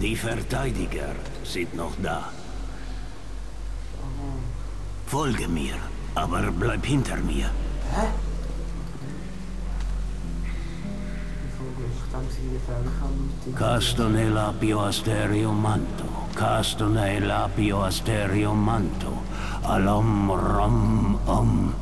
Die Verteidiger sind noch da. Folge mir, aber bleib hinter mir. Hä? Ich denke, sie gefährlich haben. Castone lapio asterium manto. Castone lapio asterium manto. Alom rom om.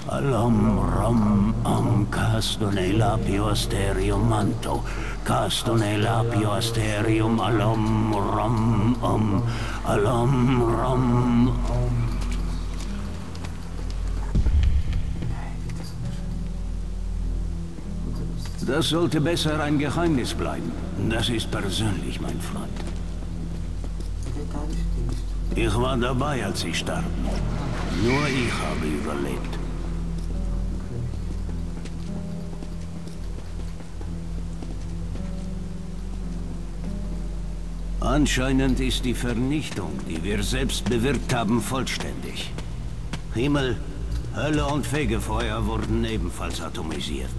Alom rom om. Castone lapio asterium manto. Castone lapio asterium. Alom rom om. Alom rom om. Das sollte besser ein Geheimnis bleiben. Das ist persönlich, mein Freund. Ich war dabei, als sie starben. Nur ich habe überlebt. Anscheinend ist die Vernichtung, die wir selbst bewirkt haben, vollständig. Himmel, Hölle und Fegefeuer wurden ebenfalls atomisiert.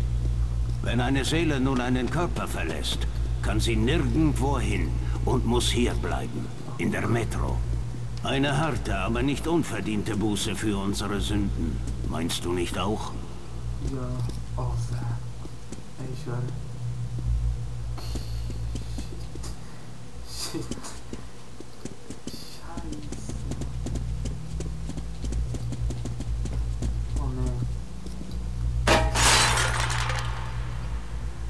Wenn eine Seele nun einen Körper verlässt, kann sie nirgendwo hin und muss hier bleiben, in der Metro. Eine harte, aber nicht unverdiente Buße für unsere Sünden. Meinst du nicht auch? Ja, oh, ich schwöre. Shit. Scheiße. Oh ne.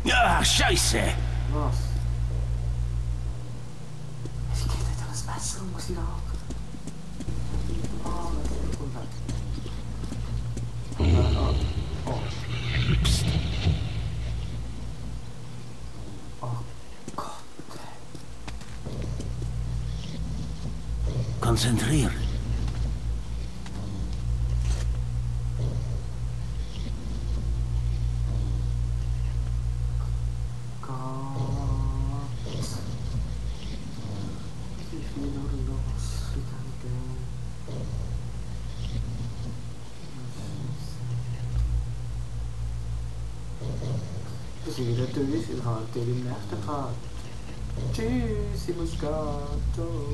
Ja, Scheiße! Was? Ich gehe nicht an das Messer und muss hier raus. Oh, das ist unfair. Oh. Psst. Oh Gott. Konzentrieren. Das ist wieder durch, ich halte im nächsten Part. Tschüss, ich muss gehen. Ciao.